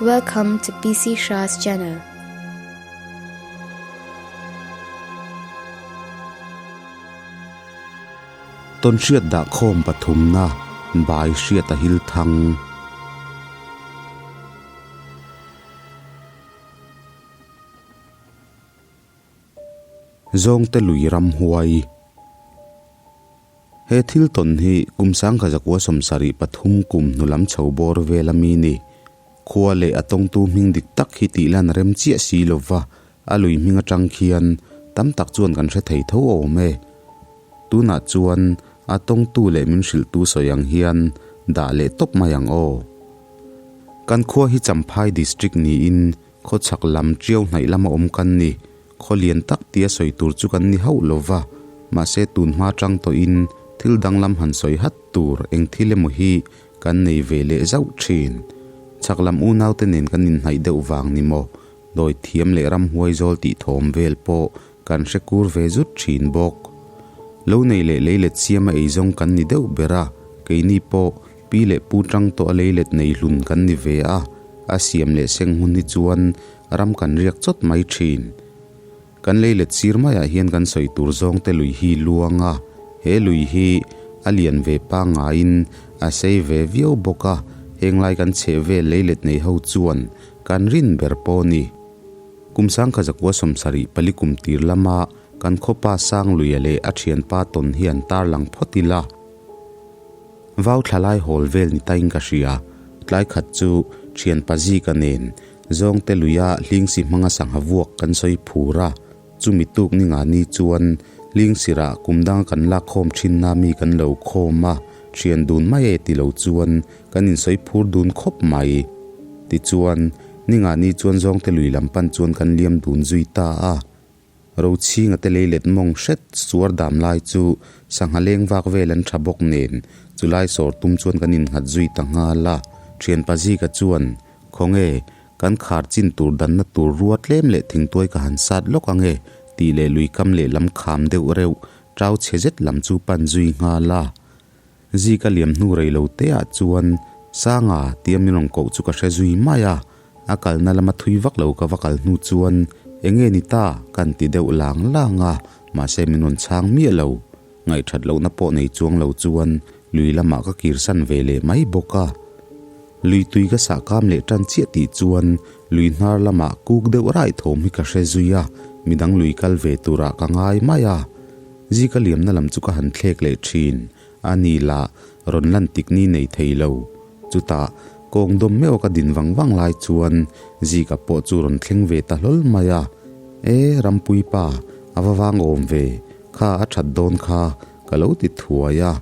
Welcome to PC Shah's channel. Tawnhriat dah khawm pathumna Bai Hriata Hilthang. Zawngte lui ramhuai. He thil tawn hi kum sangkha zakua 73 kum hnulam chho bawr vel ami ni. Khua leh a tawngtu hming dik tak hi tih lan rem chiah si lova a lui hming atang khian tam tak chuan kan hre thei tho awm e. Tunah chuan a tawngtu leh min hrilhtu sawi ang hian dah leh tawp mai ang aw. Kan khua hi Champhai District niin Khawchhak lam ṭiau hnaih lama awm kan ni. Khaw lian tak tia sawi tur chu kan ni hauh lo va, mahse tun hma ṭang tawhin thil danglam han sawi hat tur eng thil emaw hi kan nei ve leh zauh ṭhin. Chhak lam unaute nen kan inhnaih deuh vang ni maw? Dawi thiam leh ramhuai zawl tih thawm vel pawh kan hre kur ve zut ṭhin bawk. Lo nei leh leilet siama eizawng kan ni deuh ber a, keini pawh pi leh pu ṭang tawh a leilet nei hlun kan ni ve a, a siam leh seng hun hi chuan ram kan riak chawt mai thin. Kan leilet sir maiah hian kan sawi tur zawng te lui hi luang a, he lui hi a lian ve pangaiin a sei ve viau bawk a, heng lai kan chheh vel leilet nei ho chuan kan rin ber pawh ni. Kum sangkha zakua 74 kum tir lama kan khawpa sang luia leh a thianpa tawn hi an tarlang phawt ila. Vau thlalai hawl vel ni tain ka hria. Tlai khat chu thian Pazika nen Zawngte luia Hlingsi hmanga sangha vuak kan sawi phur a, chumi tuk ni nga ni chuan Hlingsirah kum danga kan lak khawm thin na mi kan lo khawm a, thian dun mai e ti lo chuan kan insawi phur dun khawp mai. Tichuan, ni nga ni chuan Zawngte lui lam pan chuan kan liam dun zui ta a. Rochhinga te leilet mawng hret suar dam lai chu sangha leng vak vel an tha bawk nen chulai sawr tum chuan kan innghat zui ta nghal a. Thian Pazika chuan, Khawnge, kan khar chin tur danna tur rua tlem leh thingtuai ka han sat lawk ange tih leh lui kam leh lam kham deuh reuh tau chhe zet lam chu pan zui nghal a. Zika liam hnu rei lo te ah chuan Sanga tia min rawn koh chu ka hre zui mai a, a kalna lama thui vak lo ka va kal hnu chuan enge ni ta kan ti deuh lang lang a, mahse min rawn chhang miah lo. Ngaihthat lohna pawh nei chuang lo chuan lui lamah ka kirsan ve leh mai bawk a. Lui tui ka sah kam leh tan chiah tih chuan lui hnar lamah kuk deuh rai thawm hi ka hre zui a, midang lui kal ve turah ka ngai mai a. Zika liamna lam chu ka han thlek leh thin, a ni lah rawn lan tik ni nei thei lo. Chutah, kawng dawm meuh a ka din vang vang lai chuan Zika pawh chu rawn thleng ve ta hlawl mai a. E, Rampui pa, a va vang awm ve, kha a that dawn kha, ka lo ti thuai a.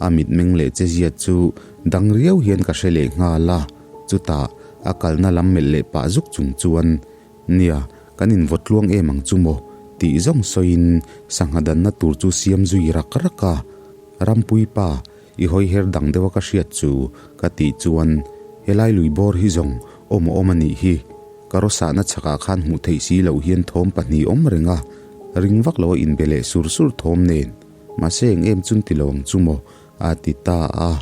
A mitmeng leh chezia chu dang riau hian ka hre leh nghal a. Chutah, a kalna lam melh leh pah zuk chung chuan, Nia, kan invawt tluang em ang chu maw? tih zawng sawiin sangha danna tur chu siam zui rak rak a. Rampui pa, i hawi her dang deuha ka hriat chu, ka tih chuan, Helai lui bawr hi zawng awm a awm a nih hi. Ka rawsahna chhakah khan hmuh theih si loh hian thawm pahnih awm reng a, ring vak loa inbe leh sur sur thawm nen. Mahse eng em chun ti lo ang chu maw? a ti ta a.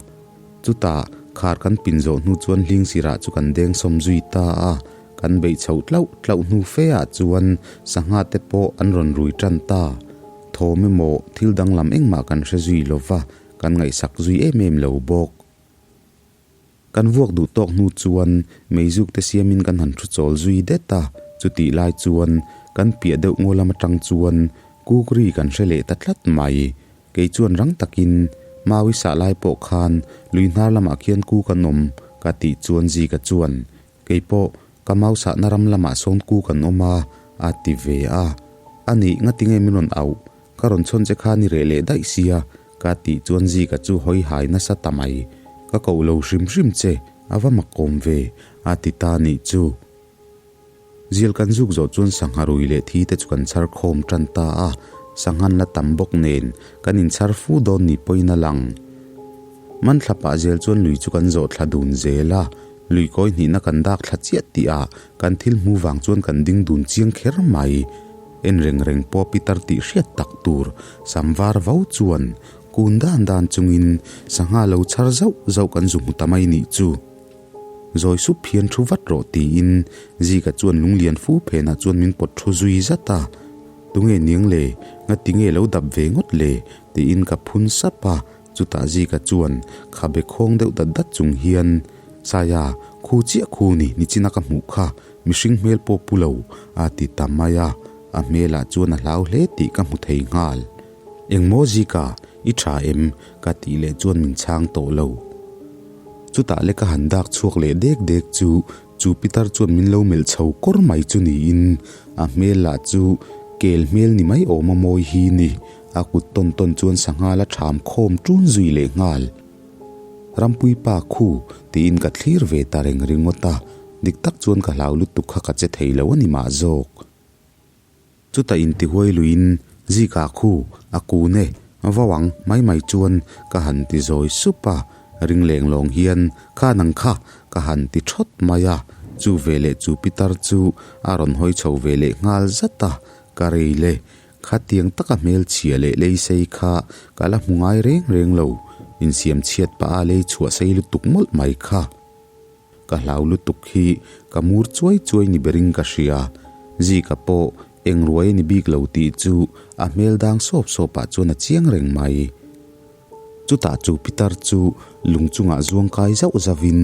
Chutah, khar kan pin zawh hnu chuan hling sirah chu kan deng sawm zui ta a. Kan beih chhoh tlauh tlauh hnu fe ah chuan sangha te pawh an rawn rui tan ta. Thawm emaw thil danglam engmah kan hre zui lo va, kan ngaihsak zui em em lo bawk. Kan vuak duh tawk hnu chuan meizuk te siamin kan han thu chawl zui det a, chutih lai chuan kan piah deuh ngaw lam atang chuan kukri kan hre leh ta tlat mai. Kei chuan rang takin Maui sah lai pawh khan lui hnar lamah khian ku kan awm ka tih chuan Zika chuan Kei pawh ka mau sahna ram lamah sawn ku kan awm a, a ti ve a. A nih, ngatinge min rawn auh? Ka rawn chhawn che kha ni reh leh daih sia, ka tih chuan Zika chu hawi hai nasa ta mai. Ka koh lo hrim hrim che, a va mak awm ve, a ti ta nih chu. Zial kan zuk zawh chuan sangha rui leh thi te chu kan chhar khawm tan ta a, sanghan la tam bawk nen kan inchhar fu dawn ni pawhin a lang. Man thla pah zel chuan lui chu kan zawh thla dun zel a, lui kawi hnihna kan dak thla chiah tih ah kan thil hmu vang chuan kan ding dun chiang kher mai. En reng reng pawh pitar tih hriat tak tur sam var vo chuan kun dan dan chungin sangha lo chhar zauh zauh kan zu hmu ta mai nih chu. Zawi sup hian thu vat rawh tiin Zika chuan lunglian fu phenah chuan min pawt thu zui zat a. Tunge niang le? Ngati nge lo dap ve ngawt le? tiin ka phun sap a. Chutah Zika chuan khabe khawng deuh dat dat chung hian, Saia, khu chiah khu ni, nichina ka hmuh kha, mihring hmel pawh pu lo, a ti ta mai a. A hmelah chuan a hlau hle tih ka hmu thei nghal. Engmaw Zika, i tha em? ka tih leh chuan min chhang tawh lo. Chutah le ka han dak chhuak leh dek dek chu chu pitar chuan min lo melh chho kawr mai chu niin a hmel lah chu kel hmel ni mai awm a mawi hi ni. A kut tawn tawn chuan sangha la ṭham khawm ṭun zui leh nghal. Rampui pa khu tiin ka thlir ve ta reng ringawt a, dik tak chuan ka hlau lutuk kha ka che thei lo a ni mah zawk. Chutah intihuai luiin Zika khu a kun e, vau ang mai mai chuan ka han ti zawi sup a, ring leng lawng hian kha nang kha ka han ti thawt mai a, chu veleh chu pitar chu a rawn hawi chho ve leh nghal zat a, ka rei le, khatiang taka hmelchhia leh lei sei kha ka la hmu ngai reng reng lo, insiam chhiat pah a lei chhuah sei lutuk mawlh mai kha. Ka hlau lutuk hi ka mur chuai chuai ni berin ka hria. Zika pawh eng ruai a ni bik lo tih chu a hmel dang sawp sawpah chuan a chiang reng mai. Chutah chu pitar chu lung chungah zuang kai zauh zauhin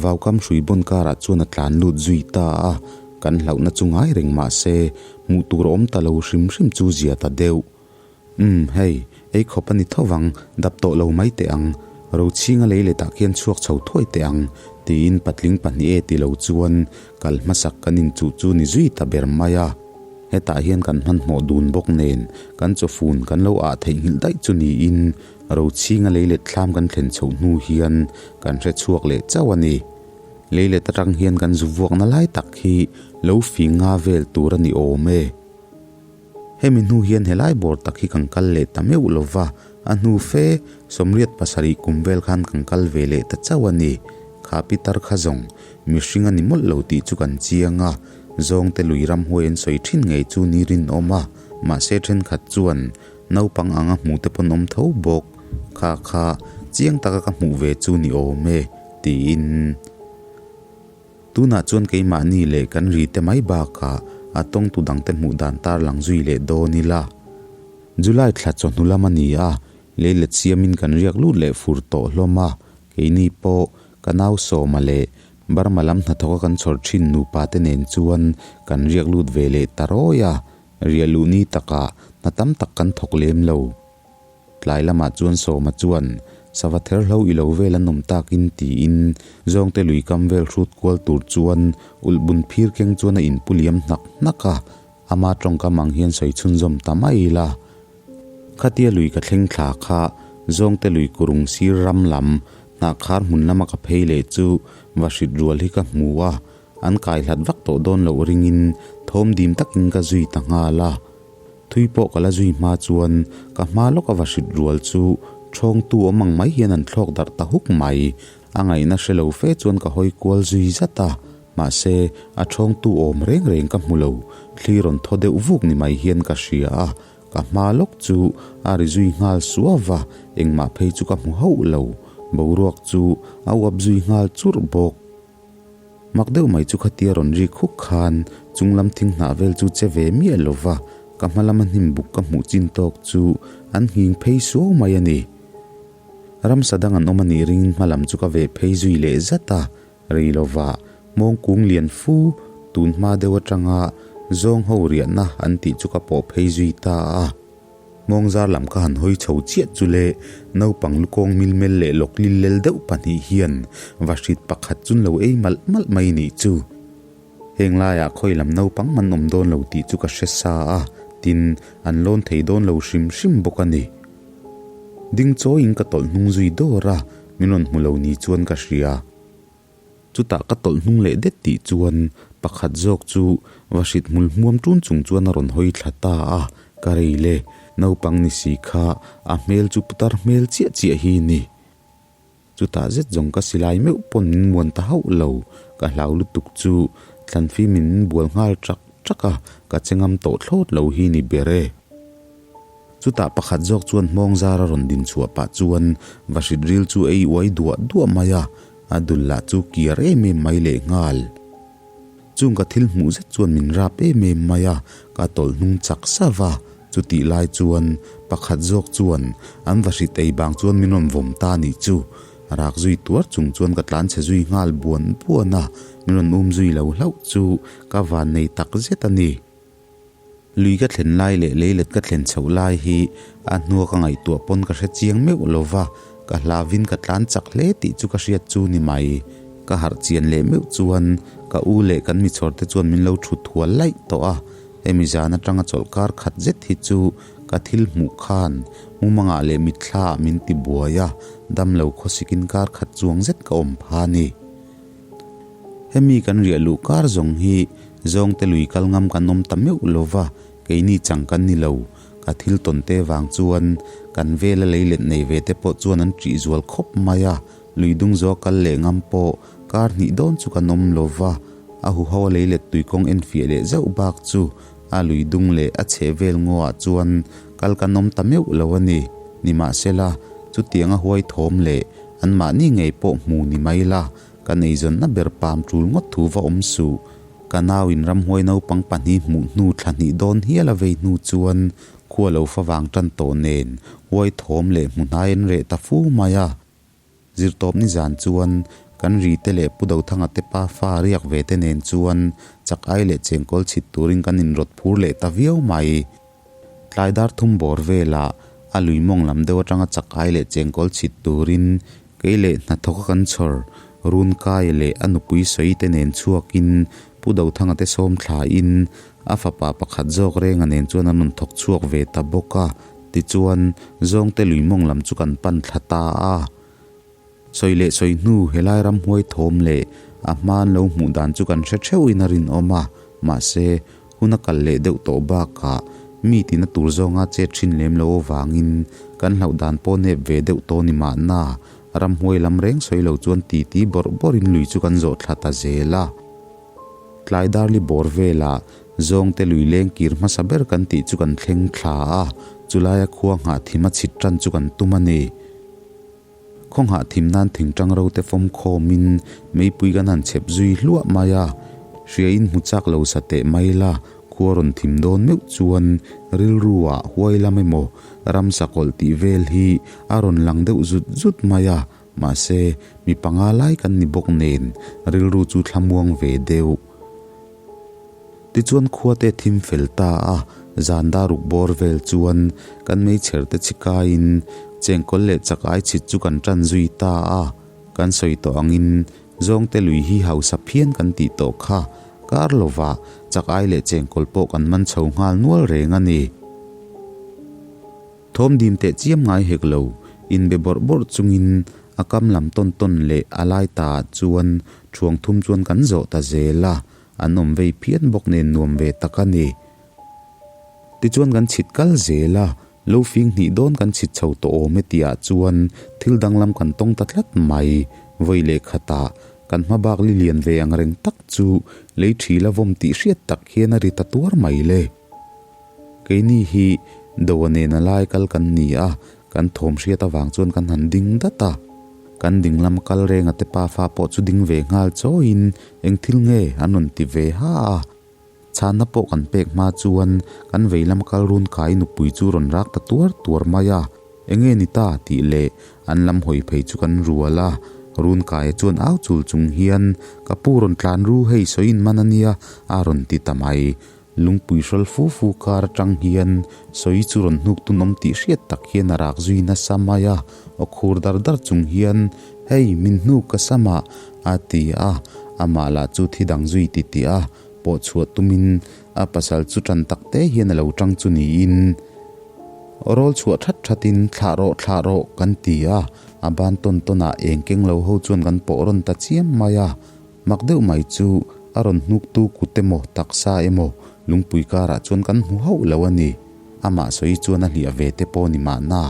vaukam hrui bawn karah chuan a tlan lut zui ta a, kan hlauhna chu ngai reng mah se hmuh tur a awm ta lo hrim hrim chu zia ta deuh. Umm, hei, ei khawp a ni tho vang, dap tawh lo mai teh ang, Rochhinga lei letah khian chhuak chho thuai teh ang, tiin patling pahnih e ti lo chuan kal hmasak kan inchuh chu ni zui ta ber mai a. Hetah hian kan hmanhmawh dun bawk nen kan chawfun kan lo ah theihnghilh daih chu niin Rochhinga lei let thlam kan thlen chhoh hnu hian kan hre chhuak leh chauh a ni. Lei let atang hian kan zu vuakna lai tak hi lo fing nga vel tur a ni awm e. Hemi hnu hian helai bawr tak hi kan kal leh ta meuh lo va, a hnu fe Sawmriat pasarih kum vel khan kan kal ve leh ta chauh a ni. Kha pitar kha zawng, mihring a ni mawlh lo tih chu kan chiang a, zawngte lui ramhuai an sawi thin ngei chu ni rinawm a, mahse thenkhat chuan naupang anga hmuh te pawn awm tho bawk. Kha kha chiang taka ka hmuh ve chu ni awm e, tiin. Tunah chuan keimahni leh kan ri te mai bakah a tawngtu dangte hmuh dan tarlang zui leh dawn ila. July thla chawhnu lam a ni a, lei let siamin kan riak lut leh fur tawh hlawm a, keini pawh ka nau Sawma leh Burma lam hnathawka kan chhawr thin nupa te nen chuan kan riak lut ve leh ta rawi a, riah luh ni takah hna tam tak kan thawk lem lo. Tlai lamah chuan Sawma chuan, Sava ther hlo i lo vel an awm takin tiin Zawngte lui kam vel hrut kual tur chuan ulh bun phir keng chuan a inpu liam hnak hnak a, ama tawngkam ang hian sawi chhunzawm ta mai ila. Khatia lui ka thleng thla kha Zawngte lui kurung sir ram lam hnah khar hmun lama ka phei leh chu va hrit rual hi ka hmu a, an kai hlat vak tawh dawn loh ringin thawm dim takin ka zui ta nghal a. Thui pawh ka la zui hma chuan ka hma lawk a va hrit rual chu ṭhawngtu awm ang mai hian an thlawk darh ta huk mai. A ngaihna hre lo fe chuan ka hawi kual zui zat a, mahse a ṭhawngtu awm reng reng ka hmu lo, thli rawn thaw deuh vuk ni mai hian ka hria a, ka hma lawk chu a ri zui nghal suau va, engmah phei chu ka hmu hauh lo, boruak chu a uap zui nghal churh bawk. Mak deuh mai chu khatia rawn rik huk khan chunglam thing hnah vel chu che ve miah lo va, ka hma lama hnim buk ka hmuh chin tawk chu an nghing phei suau mai a ni. Ramsa dang an awm a nih ringin hma lam chu ka veh phei zui leh zat a, rei lo va mawng kung lian fu tun hma deuh atanga zawng ho riahna an tih chu ka pawh phei zui ta a. Mawngzar lam ka han hawi chho chiah chu le, naupang lukawng milmel leh lawk lillel deuh pahnih hian vahrit pakhat chun lo ei malh malh mai nih chu. Heng laiah khawi lam naupang man awm dawn lo tih chu ka hre sa a, tin, an lawn thei dawn lo hrim hrim bawk a ni. Ding chawiin ka tawlh hnung zui dawr a, min rawn hmu lo ni chuan ka hria. Chutah ka tawlh hnung leh det tih chuan pakhat zawk chu vahrit hmul hmuam ṭun chung chuan a rawn hawi thla ta a, ka rei le, naupang ni si kha a hmel chu putar hmel chiah chiah hi ni. Chutah zet zawng ka silai meuh pawn min muan ta hauh lo, ka hlau lutuk chu thlanfimin min bual nghal ṭak ṭak a, ka che ngam tawh thlawt lo hi ni ber e. Chutah pakhat zawk chuan hmawng zar a rawn din chhuah pah chuan vahrit ril chu ei uai duah duah mai a. A dul lah chu kiar em em mai lehnghal. Chung ka thil hmuh zet chuan min rap em em mai a, ka tawlh hnung chak sava a, chutih lai chuan pakhat zawk chuan an va hrit ei bang chuan min rawn vawm ta nih chu. Rak zui tuar chung chuan ka tlan chhe zui nghal buan buan a, min rawn um zui lo hlauh chu ka van nei tak zet a ni. Lui ka thlen lai leh leilet ka thlen chhoh lai hi a hnua ka ngaihtuah pawn ka hre chiang meuh lo va, ka hlavin ka tlan chak hle tih chu ka hriat chu ni mai. Ka harh chian leh meuh chuan ka u leh kan michhawr te chuan min lo thut hual laih tawh a, hemi zan atanga chawlhkar khat zet hi chu ka thil hmuh khan mumangah leh mitthla ah min ti buai a, damlo khawsikin kar khat chuang zet ka awm pha a ni. Hemi kan riah luh kar zawng hi zawngte lui kal ngam kan awm ta meuh lo va, keini chang kan ni lo. Ka thil tawn te vang chuan kan vela lei let nei ve te pawh chuan an ṭih zual khawp mai a, lui dung zawh kal leh ngam pawh kar hnih dawn chu kan awm lo va, a huho a lei let tui kawng enfiah leh zauh bak chu a lui dung leh a chheh vel ngaw ah chuan kal kan awm ta meuh lo a ni. Nimahsela, chutianga huai thawm leh anmahni ngei pawh hmu ni mai la, Kan eizawnna ber pam tul ngawt thu va awm suh. Ka nau in ramhuai naupang pahnih hmuh hnu thla hnih dawn hial a vei hnu chuan khua lo fa vang tan tawh nen huai thawm leh hmu hnai an reh ta fu mai a. Zirtawp nizan chuan kan ri te leh Pu Dothanga te pa fa riak ve te nen chuan chak ai leh chengkawl chhit turin kan inrawt phur leh ta viau mai. Tlai dar thum bawr velah a lui mawng lam deuh atanga chak ai leh chengkawl chhit turin Kei leh hnathawka kan chhawr Runkai leh a nupui sawi te nen chhuakin Pu Dothanga te sawm thlain a fapa pakhat zawk renga nen chuan an rawn thawk chhuak ve ta bawk a, tichuan Zawngte lui mawng lam chu kan pan thla ta a. Sawi leh sawi hnu helai ramhuai thawm leh a hmaan lo hmuh dan chu kan hre theuhin a rinawm a, mahse Hun a kal leh deuh tawh bakah mi tina tur zawnga chet thin lem lo avangin kan hlauh dan pawh nep ve deuh tawh ni mahna ramhuai lam reng sawi lo chuan titi bawrh bawrhin lui chu kan zawh thla ta zel a. Tlai darli bawr velah zawngte lui leng kir hmasa ber kan tih chu kan thleng thla a, chulaia khua nghah thim a chhit tan chu kan tum a ni. Khaw nghah thim nan thingtang ro te fawm khawmin meipui kan han chhep zui hluah mai a, hriain hmu chak lo sa teh mai la, khua rawn thim dawn meuh chuan rilru ah huai lam emaw ramsa kawlh tih vel hi a rawn lang deuh zut zut mai a, mahse mi panga lai kan ni bawk nen rilru chu thlamuang ve deuh. Tichuan khua te thim fel ta a, zan dar ruk bawr vel chuan kan meichher te chi kaiin chengkawl leh chak ai chhit chu kan tan zui ta a, kan sawi tawh angin zawngte lui hi hausa phian kan tih tawh kha kar lovah chak ai leh chengkawl pawh kan man chho nghal nual reng a ni. Thawm dim teh chiam ngai hek lo, inbe bawrh bawrh chungin a kam lam tawn tawn leh a lai ta ah chuan thuang thum chuan kan zawh ta zel a, an awm vei phian bawk nen nuam ve tak a ni. Tichuan kan chhit kal zel a, lo fing hnih dawn kan chhit chho tawh awm e tih ah chuan thil danglam kan tawng ta tlat mai, vawi leh khatah kan hma bak li lian ve ang reng tak chu lei thil a vawm tih hriat tak hian a ri ta tuar mai le. Keini hi Doa nena lai kal kan ni a, kan thawm hriat avang chuan kan han ding dat a. Kan ding lam kal renga te pafa pawh chu ding ve nghal chawiin eng thil nge an rawn ti ve ha a. Chhanna pawh kan pek hma chuan kan vei lam kal run kai nupui chu rawn rak ta tuar tuar mai a. Enge ni ta tih leh an lam hawi phei chu kan rual a. Run kaia chuan au chul chung hian ka pu rawn tlan ru hei sawiin man a nia a rawn ti ta mai. Lungpui hrawl fu fu kar atang hian sawi chu rawn hnuk tun awm tih hriat tak hian a rak zui nasa mai a, aw khur dar dar chung hian, Hei, min hnuk ka sam ah, a ti a, amah lah chu thi dang zui ti tih a, pawh chhuah tumin a pasal chu tan tak te hian a lo tang chu niin rawl chhuah that thatin thlah rawh thlah rawh kan ti a, a ban tawn tawn ah eng keng lo ho chuan kan pawh rawn ta chiam mai a. Mak deuh mai chu a rawn hnuktu kut emaw taksa emaw lungpui karah chuan kan hmu hauh lo a ni. Amah sawi chuan a hliah ve te pawh ni mahna.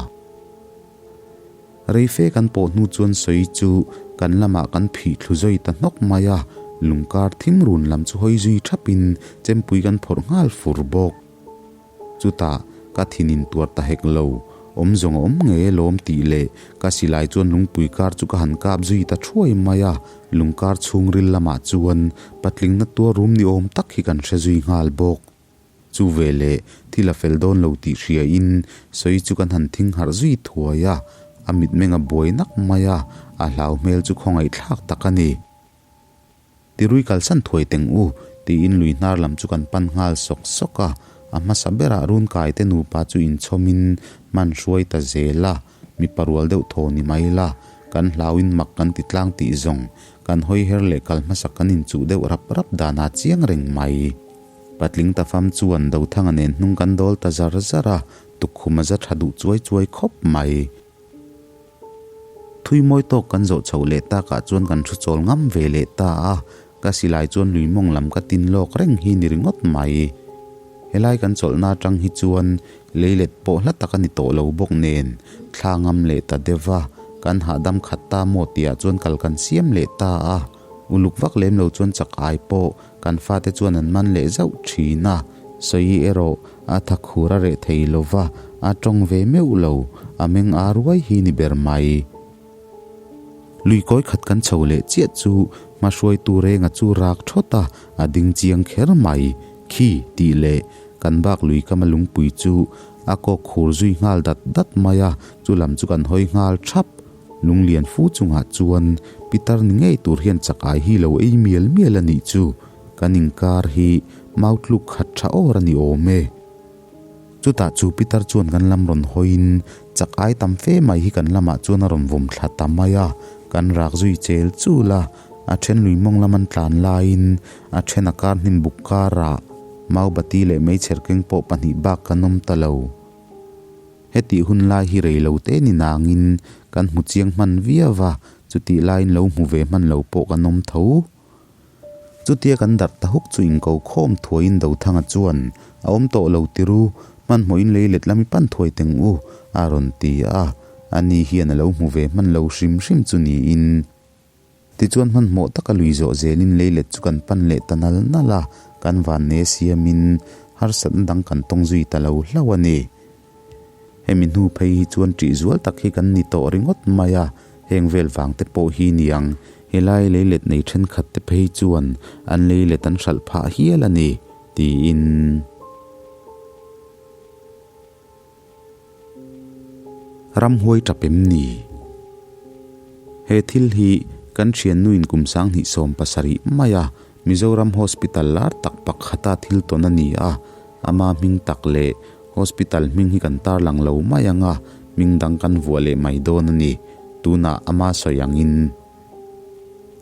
Reife kan pawh hnu chuan sawi chu kan lamah kan phih thlu zui ta hnawk mai a, lungkar thim run lam chu hawi zui thapin chempui kan phawrh nghal fur bawk. Chutah ka thin in tuar ta hek lo. Awm zawng a awm ngei alawm tih leh ka silai chuan lungpui kar chu ka han kap zui ta thuai mai a, lung kar chhungril lamah chuan patling na tuar rum ni awm tak hi kan hre zui nghal bawk. Chu veleh thil a fel dawn lo tih hria in sawi chu kan han thing harh zui thuai a, a mitmeng a buai nak mai a, a hlau hmel chu khawngaih thlak tak a ni. Tirui kalsan thuai teng u, tiin lui hnar lam chu kan pan nghal sawk sawk a, a hmasa berah Runkai te nupa chu inchhawmin hman hruai ta zel a, mipa rual deuh thaw ni mai la, kan hlauin mak kan ti tlang tih zawng, kan hawi her leh kal hmasa kan inchuh deuh rap rap danah chiang reng mai. Patling ta fam chuan Dothanga nen hnung kan dawl ta zar zar a, tukkhum a za tha duh chuai chuai khawp mai. Thui mawi tawk kan zawh chhoh leh takah chuan kan thu chawl ngam ve leh ta a, ka silai chuan lui mawng lam ka tin lawk reng hi ni ringawt mai. Helai kan chawlhna atang hi chuan leilet pawh hla tak a ni tawh lo bawk nen thla ngam leh ta deuh a, kan hahdam khat ta maw tihah chuan kal kan siam leh ta a, uluk vak lem lo chuan chak ai pawh kan fate chuan an man leh zauh thin a, sawi erawh a tha khur a reh thei lo va, a tawng ve meuh lo, a meng a ruai hi ni ber mai. Lui kawi khat kan chho leh chiah chu hmahruaitu renga chu rak thawt a, a ding chiang kher mai. Khi tih leh kan bak lui kama lungpui chu a kawk khur zui nghal dat dat mai a, chu lam chu kan hawi nghal thap. Lunglian fu chungah chuan pitar ni ngei tur hian chakai hi lo ei mial mial a nih chu. Kan inkar hi mau tluk khat tha awr a ni awm e. Chutah chu pitar chuan kan lam rawn hawiin chakai tam fe mai hi kan lamah chuan a rawn vawm thla ta mai a, kan rak zui chel chul a, a then lui mawng lam an tlan laiin a then a kar hnim buk karah maubati leh meichher keng pawh pahnih bak kan awm ta lo. Hetih hun lai hi rei lo te ni nangin kan hmu chiang hman viau va, chutih laiin lo hmu ve hman lo pawh kan awm tho. Chutia kan darh ta huk chu inko khawm thuaiin Dothanga chuan, A awm tawh lo tiru, hmanhmawhin lei let lam i pan thuai teng u, a rawn ti a, ani hian a lo hmu ve hman lo hrim hrim chu niin. Tichuan hmanhmawh taka lui zawh zelin leilet chu kan pan leh ta nal nal a, kan vanne siamin harsatna dang kan tawng zui ta lo hlauh a ni. Hemi hnu phei hi chuan ṭih zual tak hi kan ni tawh ringawt mai a, heng vel vang te pawh hi niang, helai leilet nei thenkhat te phei chuan an leilet an hralh phah hial a ni, tiin. Ramhuai tap em ni? He thil hi kan thiannuin kum 2017 maia Mizoram Hospital lar tak pakhata thil tawn a ni a, ama hming tak leh Hospital hming hi kan tarlang lo mai ang a, hming dang kan vuah leh mai dawn a ni. Tunah ama sawi angin.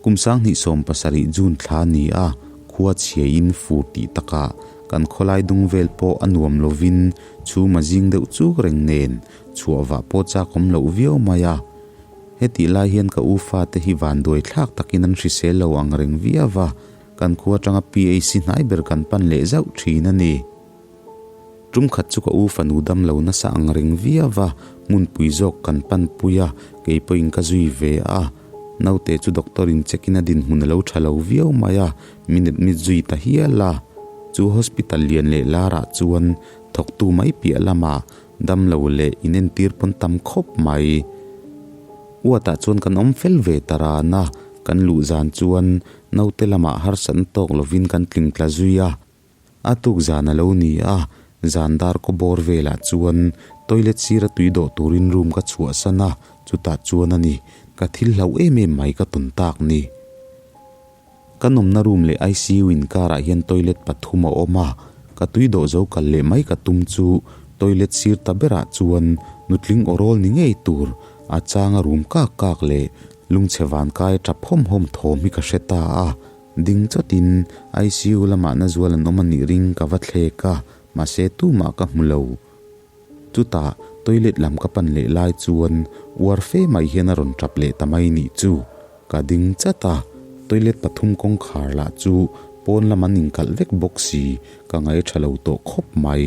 Kum 2017 June thla a ni a, khua chhiain fur tih takah kan khawlai dung vel pawh a nuam lovin chhum a zing deuh chuk reng nen chhuah vah pawh chak awm loh viau mai a. Hetih lai hian ka u fate hi vanduai thlak takin an hrisel lo ang reng viau va, kan khua atanga PAC hnai ber kan pan leh zauh thin a ni. Tum khat chu ka u fanu dam lo nasa ang reng viau va, hmunpui zawk kan pan pui a, kei pawhin ka zui ve a. Naute chu doctor in check in a dinhmun a lo tha lo viau mai a, min admit zui ta hial a. Chu hospital lian leh larah chuan thawktu mai piah lamah dam lo leh inentir pawn tam khawp mai. Uatah chuan kan awm fel ve ta ran a, kan luh zan chuan naute lamah harsatna tawk lovin kan tling tla zui a. A tuk zan a lo ni a, zan dar kaw bawr velah chuan toilet sira tui dawh turin room ka chhuahsan a, chutah chuan a ni, ka thil hlauh em em mai ka tawn tak ni. Ka nawmna room leh ICU inkarah hian toilet pathum a awm a, ka tui dawh zo kal leh mai ka tum chu toilet sir ta berah chuan nutling aw rawl ni ngei tur a changa room kak kak leh lungchhe vankai tap hawm hawm thawm hi ka hre ta a. Ding chawtin ICU lamah na zual an awm a nih ring ka va thlek a, mahse tumah ka hmu lo. Chutah toilet lam ka pan leh lai chuan uar fe mai hian a rawn tap leh ta mai nih chu. Ka ding chat a, toilet pathum kawngkhar lah chu pawn lam an inkalh vek bawk si, ka ngaihṭha lo tawh khawp mai.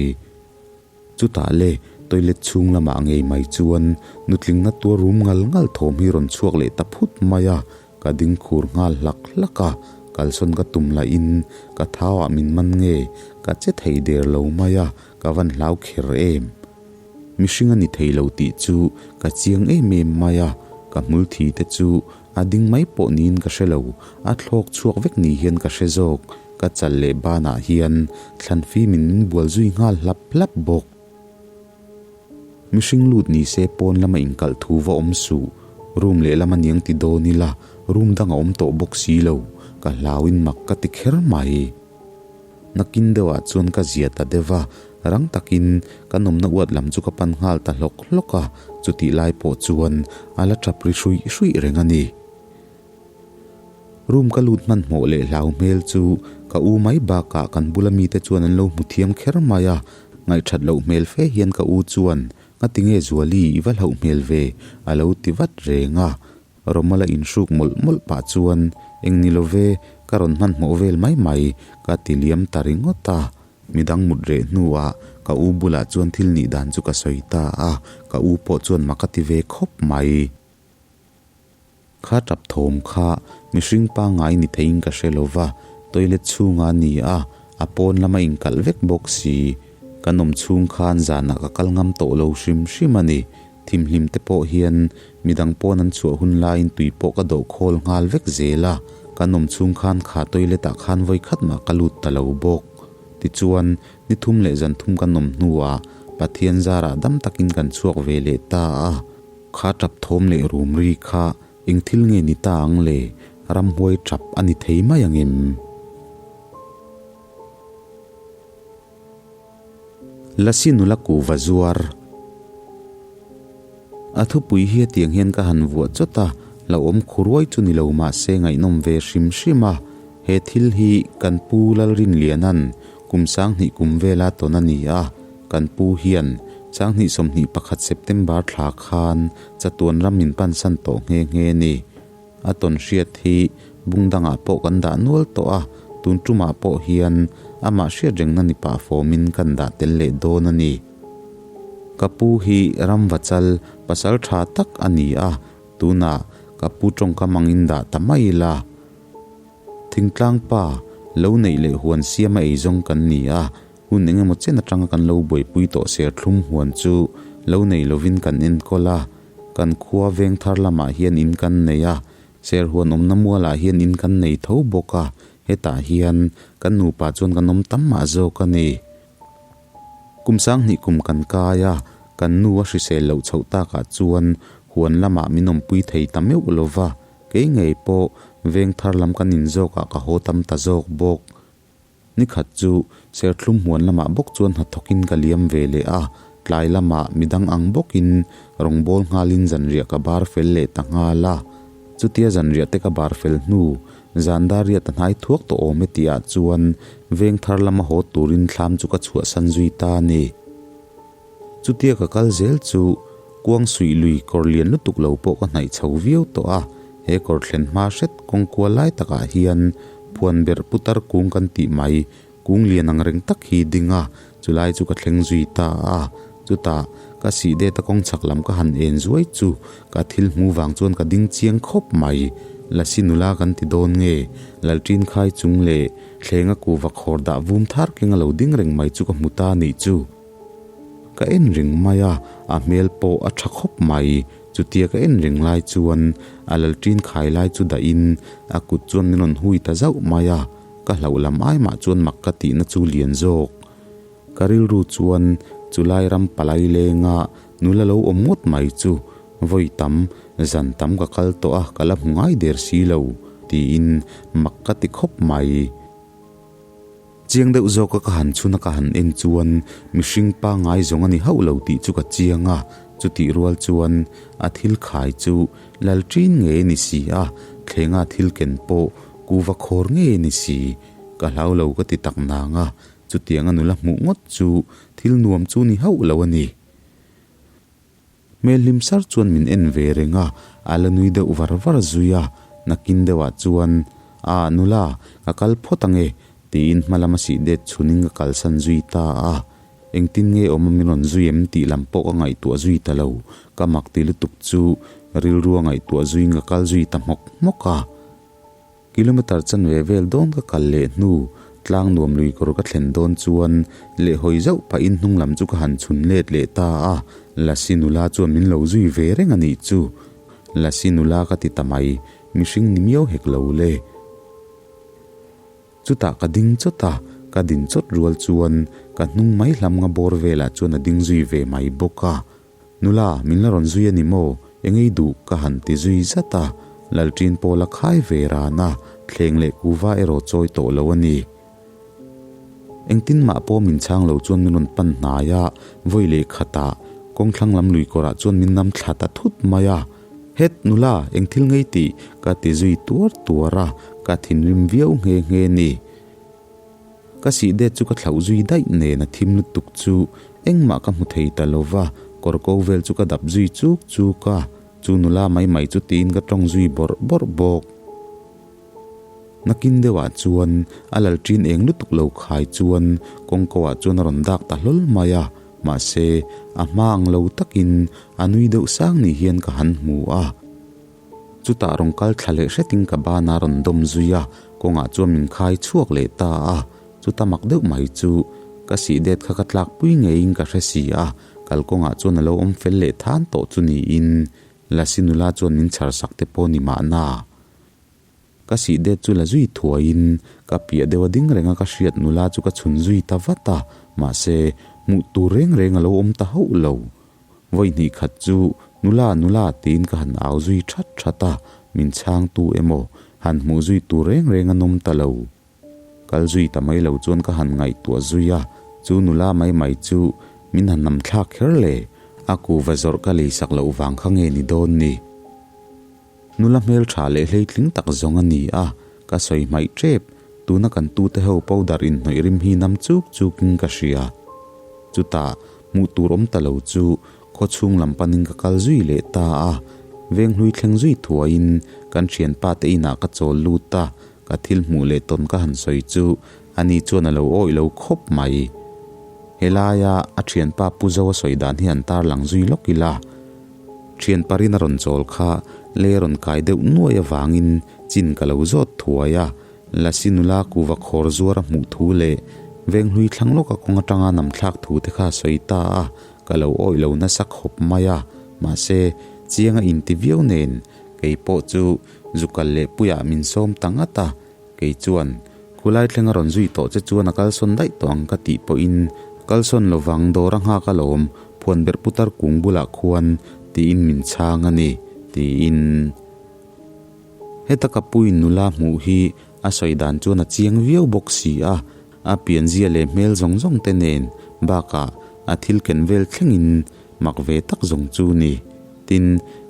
Chutah le, toilet chhung lamah ngei mai chuan nutlingna tuar rum ngal ngal thawm hi rawn chhuak leh ta phut mai a, ka ding khur nghal hlak hlak a, kalsawn ka tum lahin ka thauah min man nge, ka che thei der lo mai a, ka van hlau kher em. mihring a ni thei lo tih chu ka chiang em em mai a, ka hmul thi te chu a ding mai pawh niin ka hre lo, a thlawk chhuak vek ni hian ka hre zawk, ka chal leh banah hian thlan fimin min bual zui nghal hlap hlap bawk. Mihring lut ni se pawn lama inkalh thu va awm suh, room lehlam a niang ti dawn ila room dang a awm tawh bawk si lo, ka hlauin mak ka ti kher mai. Nakin deuhah chuan ka zia ta deuh a, rang takin kan awmna uat lam chu ka pan nghal ta hlawk hlawk a, chutih lai pawh chuan a la tap ri hruih hruih reng a ni. Room ka lut hmanhmawh leh hlau hmel chu ka u mai bakah kan bula mite chuan an lo hmu thiam kher mai a, ngaihthat loh hmel fe hian ka u chuan, Ngatinge Zuali i va hlauh hmel ve? a lo ti vat reng a. Romala inhruk mawlh mawlh pah chuan, Eng ni lo ve, ka rawn hmanhmawh vel mai mai, ka ti liam ta ringawt a. Midang mut reh hnuah ka u bulah chuan thil nih dan chu ka sawi ta a, ka u pawh chuan mak a ti ve khawp mai. Kha tap thawm kha mihring pangngai ni theiin ka hre lo va, toilet chhunga ni a, a pawn lama inkalh vek bawk si. Kan awm chhung khan zanah ka kal ngam tawh lo hrim hrim a ni. Thimhlim te pawh hian midang pawn an chhuah hun laiin tui pawh ka dawh khawl nghal vek zel a, kan awm chhung khan kha toilet ah khan vawi khat mah ka lut ta lo bawk. Tichuan, ni thum leh zan thum kan awm hnuah Pathian zarah dam takin kan chhuak ve leh ta a, kha tap thawm leh rum ri kha eng thil nge ni ta ang le, ramhuai tap a ni thei mai ang em? Lasi nula kuva zuar. A thupui hi hetiang hian ka han vuah chawt a, hlauhawm khuruai chu ni lo mahse ngaihnawm ve hrim hrim a. He thil hi kan pu Lalrinliana'n kum sanghnih kum vela tawn a ni a, kan pu hian sanghnih 21 September thla khan chatuan ram min pansan tawh nghe nghe a ni. A tawn hriat hi bung dangah pawh kan dah nual tawh a, tun tumah pawh hian amah hriat rengna ni pah fawmin kan dah tel leh dawn a ni. Ka pu hi ramvachal pasal tha tak a ni a, tunah ka pu tawngkam angin dah ta mai ila. Thingtlang pa, lo neih leh huan siama eizawng kan ni a, hun engemaw chen atanga kan lo buaipui tawh serthlum huan chu lo nei lovin kan enkawl a, Kan khua veng thar lamah hian in kan nei a, Serhuan awmna mualah hian in kan nei tho bawk a, hetah hian kan nupa chuan kan awm tam mah zawk a ni. Kum sanghnih kum kan kai a, kan nu a hrisel loh chhoh takah chuan huan lamah min awmpui thei ta meuh lo va, kei ngei pawh veng thar lam kan in zawkah ka haw tam ta zawk bawk. Ni khat chu serthlum huan lamah bawk chuan hnathawkin ka liam ve leh a, tlai lamah midang ang bawkin rawngbâwl nghalin zanriah ka bar fel leh ta nghal a. Chutia zanriah te ka bar fel hnu, zan dar riat a hnai thuak tawh awm e tihah chuan veng thar lama haw turin thlam chu ka chhuahsan zui ta a ni. Chutia ka kal zel chu kuang suih lui kawr lian lutuk lo pawh ka hnaih chho viau tawh a, he kawr thlen hma hret kawng kual lai takah hian phuan berh putar kung kan tih mai kung lian ang reng tak hi ding a, chulai chu ka thleng zui ta a. Chutah ka sih det a kawng chhak lam ka han en zuai chu ka thil hmu vang chuan ka ding chiang khawp mai. Lasi nula kan ti dawn nge, Lalṭin khai chung leh thlenga kuva khawr dah vum thar keng a lo ding reng mai chu ka hmu ta nih chu. Ka en reng mai a, a hmel pawh a tha khawp mai. Chutia ka en reng lai chuan a lalṭin khai lai chu dahin a kut chuan min rawn hui ta zauh mai a, ka hlauh lam ai mah chuan mak ka tihna chu lian zawk. Ka rilru chuan chulai ram palai lenga nula lo awm ngawt mai chu vawi tam, zan tam ka kal tawh a, ka la hmu ngai der si lo tiin mak ka ti khawp mai. Chiang deuh zawka ka han chhun a ka han en chuan mihring pangngai zawng a ni hauh lo tih chu ka chiang a, chutih rual chuan a thil khai chu Lalṭin ngei a ni si a, thlenga thil ken pawh kuva khawr ngei a ni si. Ka hlau lo ka ti tak nang a, chutiang a nula hmuh ngawt chu thil nuam chu ni hauh lo a ni. Hmel hlim sar chuan min en ve reng a, a la nui deuh var var zui a, nakin deuhah chuan, A, nula, ka kal phawt ang e, tiin hma lama sih det chhunin ka kalsan zui ta a. Engtin nge awm a min rawn zui em tih lam pawh ka ngaihtuah zui ta lo, ka mak ti lutuk chu rilrua ngaihtuah zuiin ka kal zui ta hmawk hmawk a. Kilometre chanve vel dawn ka kal leh hnu. Tlangnuam lui kawr ka thlen dawn chuan lehhawi zauh pahin hnung lam chu ka han chhun let leh ta a, Lasi nula chuan min lo zui ve reng a nih chu. Lasi nula ka ti ta mai, mihring ni miau hek lo le. Chutah ka ding chawt a, ka din chawt rual chuan ka hnung mai hlam nga bawr velah chuan a ding zui ve mai bawk a. Nula, min la rawn zui a ni maw? Engei duh ka han ti zui zat a, Lalṭin pawl a khai ve ran a, thleng leh kuva erawh chawi tawh lo a ni. Engtin mah pawh min chhang lo chuan min rawn pan hnai a, vawi leh khatah kawngthlang lam lui kawrah chuan min nam thla ta thut mai a. Het nula, eng thil ngei tih? ka ti zui tuar tuar a, ka thinrim viau nghe nghe ni. Ka sih det chu ka thlauh zui daih nen a thim lutuk chu engmah ka hmu thei ta lo va, kawr ko vel chu ka dap zui chuk chuk a, chu nula mai mai chu tiin ka tawng zui bawrh bawrh bawk. Nakin deuhah chuan a lal ṭin eng lutuk lo khai chuan kawngko ah chuan a rawn dak ta hlawl mai a, mahse a hma ang lo takin a nui deuh sang ni hian ka han hmu a. Chutah rawn kal thla leh hretin ka ban a rawn dawm zui a, kawngah chuan min khai chhuak leh ta a, chuta mak deuh mai chu ka sih det kha ka tlak pui ngeiin ka hre si a, kalkawngah chuan a lo awm fel leh than tawh chu niin Lasi nula chuan min chhar sak te pawh ni mahna. Ka sih det chu la zui thuaiin ka piah deuh a ding reng a ka hriat nula chu ka chhun zui ta vat a, mahse hmuh tur reng reng a lo awm ta hauh lo. Vawi hnih khat chu nula nula tiin ka han au zui that that a, min chhang tu emaw han hmuh zui tur reng reng an awm ta lo. Kal zui ta mai lo chuan ka han ngaihtuah zui a, chu nula mai mai chu min han nam thlak kher le, a kuva zawrh ka lei sak loh vang kha nge ni dawn ni. Nula hmel tha leh hleitling tak zawng a ni a, ka sawi hmaih tep, tuna kan tute ho powder inhnawih rim hi nam chuk chukin ka hria. Chutah, hmuh tur awm ta lo chu khaw chhung lam panin ka kal zui leh ta a, venghlui thleng zui thuaiin kan thianpa te inah ka chawl lut a, ka thil hmuh leh tawn ka han sawi chu ani chuan a lo awih lo khawp mai. Helaia a thianpa Pu Zoa sawi dan hi an tarlang zui lawk ila. Thian parin a rawn chawl kha lei a rawn kai deuh nuai avangin chin ka lo zawt thuai a, Lasi nula kuva khawr zuar a hmuh thu leh Venghlui thlang lawka kawng atanga nam thlak thu te kha a sawi ta a, ka lo awih lo nasa khawp mai a, mahse chiang a inti viau nen kei pawh chu zu kal leh puiah min sawm ta ngat a, kei chuan khulai thleng a rawn zui tawh che chuan a kalsawn daih tawh ang ka tih pawhin kalsawn lovang dawr a nghak alawm phuan berh putar kung bulah khuan tiin min chhang a ni tiin heta ka puin nula hmuh hi a sawi dan chuan a chiang viau bawk si a, a pianzia leh hmel zawng zawng te nen bakah a thil ken vel thlengin mak ve tak zawng chu ni. Tin,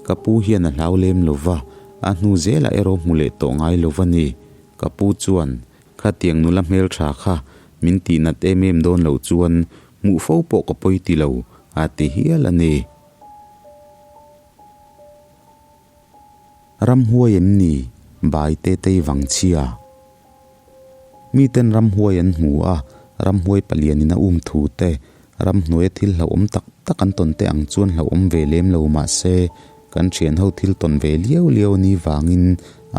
ka pu hian a hlau lem lo va, a hnu zelah erawh hmu leh tawh ngai lo va ni. Ka pu chuan, Khatiang nula hmeltha kha min tih nat em em dawn loh chuan hmuh fo pawh ka pawi ti lo, a ti hial a ni. Ramhuai em ni? Bai te tei vang chhia. Miten ramhuai an hmu a, ramhuai palianin a um thu te, ramhnuaia thil hlauhawm tak tak an tawn te ang chuan hlauhawm ve lem lo mah se, kan thianho thil tawn ve liau liau a ni vangin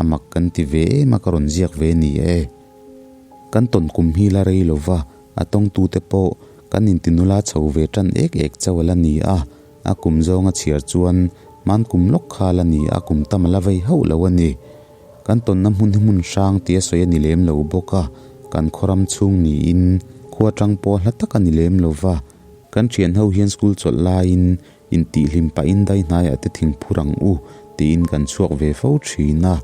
a mak kan ti ve em a ka rawn ziak ve ni e. Kan tawn kum hi la rei lo va, a tawngtute pawh kan intinula chho ve tan ek ek chauh a la ni a, A kum zawng a chhiar chuan hman kum lawk kha la ni a, kum tam a la vei hauh lo a ni. Kan tawnna hmun hi hmun hrang tia sawi a ni lem lo bawk a, kan khawram chhung niin khua tang pawh hla tak a ni lem lo va. Kan thian ho hian school chawlh laiin intihhlim pahin dai hnaiah te thingphur ang u tiin kan chhuak ve fo thin a,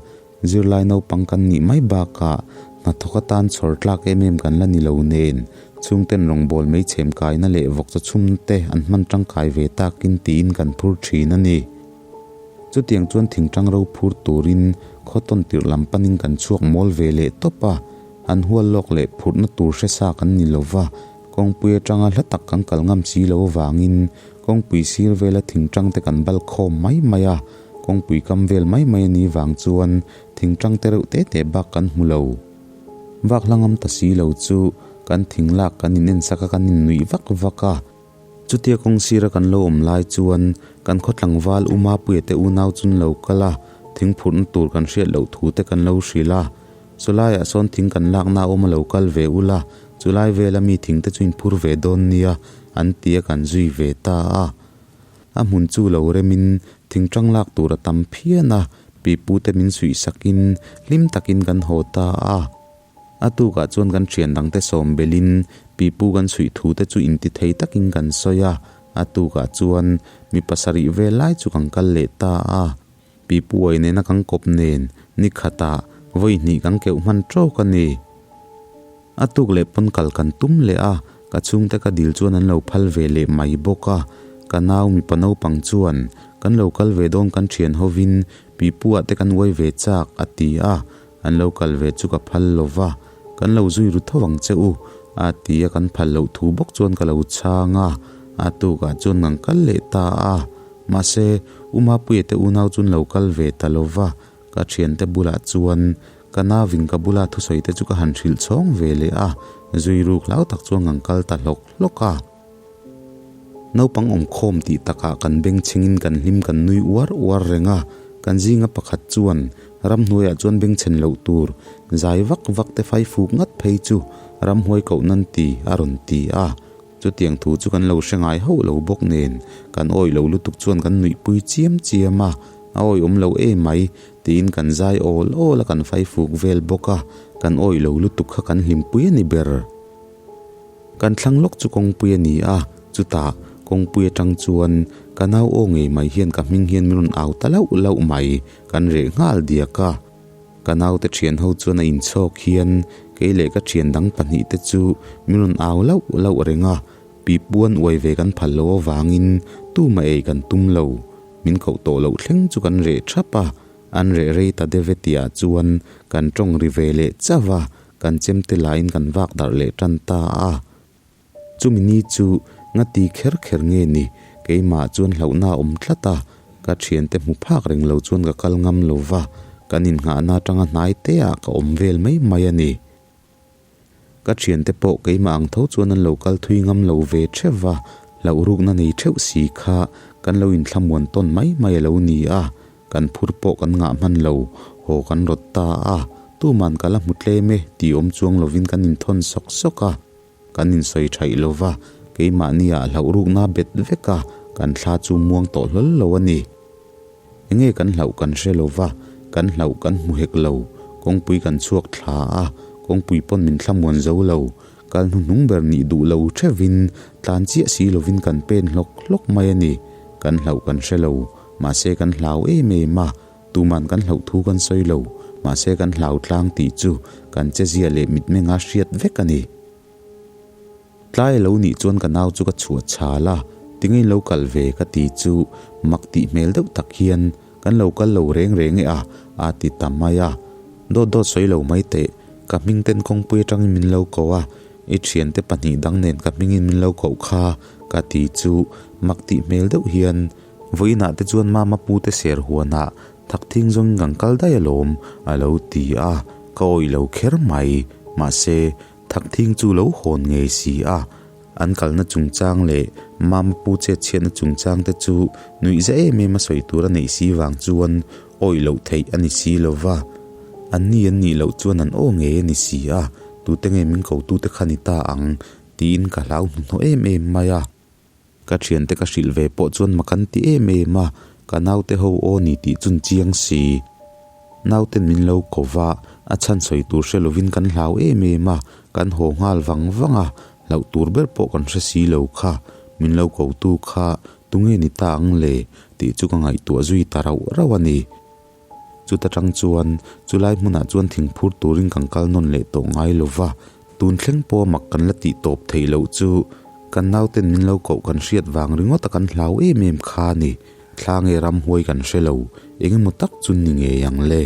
Zirlai naupang kan nih mai bakah hnathawk atan chhawr tlak em em kan la ni lo nen, chhungten rawngbâwl mei chhem kaina leh vawkchaw chhumna te an hman tangkai ve takin tiin kan phur thin a ni. Chutiang chuan thingtang ro phur turin khaw tawn tirh lam panin kan chhuak mawl ve leh tawp a, han hual lawk leh phurhna tur hre sa kan ni lo va, kawngpui atanga hla tak kan kal ngam si lo avangin kawngpui sir vela thingtang te kan bal khawm mai mai a. Kawngpui kam vel mai mai a nih vang chuan thingtang te reuh te te bak kan hmu lo. Vak hla ngam ta si lo chu kan thing lak kan in en sak a kan in nuih vak vak a. Chutia kawng sira kan lo awm lai chuan kan khaw tlangval U Mapuia te unau chun lo kal a, thing phurhna tur kan hriat loh thu te kan lo hrilh a. Sawlaiah sawn thing kan lakna a awm a lo kal ve ula, chulai vela mi thing te chu in phur ve dawn nia an ti a kan zui ve ta a. A hmun chu lo remin thing tang lak tur a tam phian a, pipute min suih sakin hlim takin kan haw ta a. A tukah chuan kan thian dangte sawm belin pipu kan suih thu te chu inti thei takin kan sawi a, a tukah chuan mi pasarih vel lai chu kan kal leh ta a. Pipu uai nena kan kawp nen ni khatah vawi hnih kan keuh hman tawk a ni. A tuk leh pawn kal kan tum leh a, ka chhungte ka dil chuan an lo phal ve leh mai bawk a. Ka nau mipa naupang chuan kan lo kal ve dawn kan thian hovin pipu ah te kan uai ve chak a ti a, An lo kal ve chu ka phal lo va, kan lo zui ru tho ang che u, a ti a kan phal loh thu bawk chuan ka lo chhang a, a tukah chuan kan kal leh ta a. Mahse, U Mapuia te unau chu an lo kal ve ta lo va, ka thiante bulah chuan ka nauvin ka bula thusawi te chu ka han hrilh chhawng ve leh a, zui ruk hlau tak chuan kan kal ta hlawk hlawk a. Naupang awmkhawm tih takah kan bengchhengin kan hlim kan nui uar uar reng a, kan zinga pakhat chuan ramhnuaiah chuan bengchhen loh tur zai vak vak te fai fuk ngat phei chu ramhuai koh nan ti a rawn ti a. Chutiang thu chu kan lo hre ngai hauh lo bawk nen kan awih lo lutuk chuan kan nuihpui chiam chiam a, a awih awm lo em mai tiin kan zai awl awl a kan fai fuk vel bawk a, kan awih lo lutuk kha kan hlimpui a ni ber. Kan thlang lawk chu kawngpui a ni a, chutah kawngpui atang chuan ka nau aw ngei mai hian ka hming hian min rawn au ta lauh lauh mai, kan reh nghal diak a. Ka naute thian ho chuan a inchhawk hian kei leh ka thian dang pahnih te chu min rawn au lauh lauh reng a, pipuan uai ve kan phal loh avangin tumah ei kan tum lo, min koh tawh loh thleng chu kan reh thap a, an reh rei ta deuh e tihah chuan kan tawng ri ve leh chauh a, Kan chemte laiin kan vak darh leh tan ta a. Chumi ni chu ngati kher kher nge ni, keimah chuan hlauhna a awm tlat a, ka thiante hmu phak reng lo chuan ka kal ngam lo va, kan innghahna atanga hnai te ah ka awm vel mai mai a ni. Ka thiante pawh keimah ang tho chuan an lo kal thui ngam lo ve theuh va, hlauh rukna nei theuh si kha kan lo inthlamuan tawn mai mai a lo ni a. Kan phur pawh kan ngah hman lo, haw kan rawt ta a, tuman ka la hmu tlem e tih awm chuang lovin kan inthawn sawk sawk a, kan insawi thaih lo va, keimahni ah hlauh rukna bet vek a, kan thla chu muang tawh hlawl lo a ni. Enge kan hlauh kan hre lo va, kan hlauh kan hmu hek lo, kawngpui kan chhuak thla a, kawngpui pawn min thlamuan zo lo, kal hnuhnung ber nih duh lo theuhin tlan chiah si lovin kan pen hlawk hlawk mai a ni, kan hlauh kan hre lo. Mahse kan hlau em em a, tuman kan hlauh thu kan sawi lo, mahse kan hlau tlang tih chu kan chezia leh mitmenga hriat vek a ni. Tlai a lo nih chuan ka nau chu ka chhuah chhal a, tinge in lo kal ve ka ti chu mak tih hmel deuh tak hian kan lo kal lo reng reng e a, a ti ta mai a. Dawt dawt sawi lo mai teh, ka hming ten kawngpui atangin min lo ko a, i thiante pahnih dang nen ka hmingin min lo koh kha ka ti chu mak tih hmel deuh hian Vawiinah te chuan mama pute ser huanah thak thing zawngin kan kal daih alawm a lo ti a, ka awih lo kher mai. Mahse, thak thing chu lo hawn ngei si a, an kalna chungchang leh mama pu chetchhiatna chungchang te chu nuih za em em a sawi tur a neih si vang chuan awih loh theih a ni si lo va. An ni an nih loh chuan an aw ngei a ni si a, tute nge min kotute kha ni ta ang tiin ka hlau hnuhnawh em em mai a. Ka thiante ka hrilh ve pawh chuan mak an ti em em a, ka naute ho aw ni tih chun chiang si. Nauten min lo ko va, a chhan sawi tur hre lovin kan hlau em em a, kan haw nghal vang vang a, hlauh tur ber pawh kan hre si lo kha, min lo ko tu kha tunge ni ta ang le tih chu ka ngaihtuah zui ta rauh rauh a ni. Chuta tang chuan chulai hmunah chuan thingphur turin kan kal nawn leh tawh ngai lo va, tun thleng pawh mak kan la tih tawp theih loh chu kan nauten min lo koh kan hriat vang ringawt a kan hlau em em kha a ni. Thla nge ramhuai kan hre lo, eng emaw tak chu ni ngei ang le.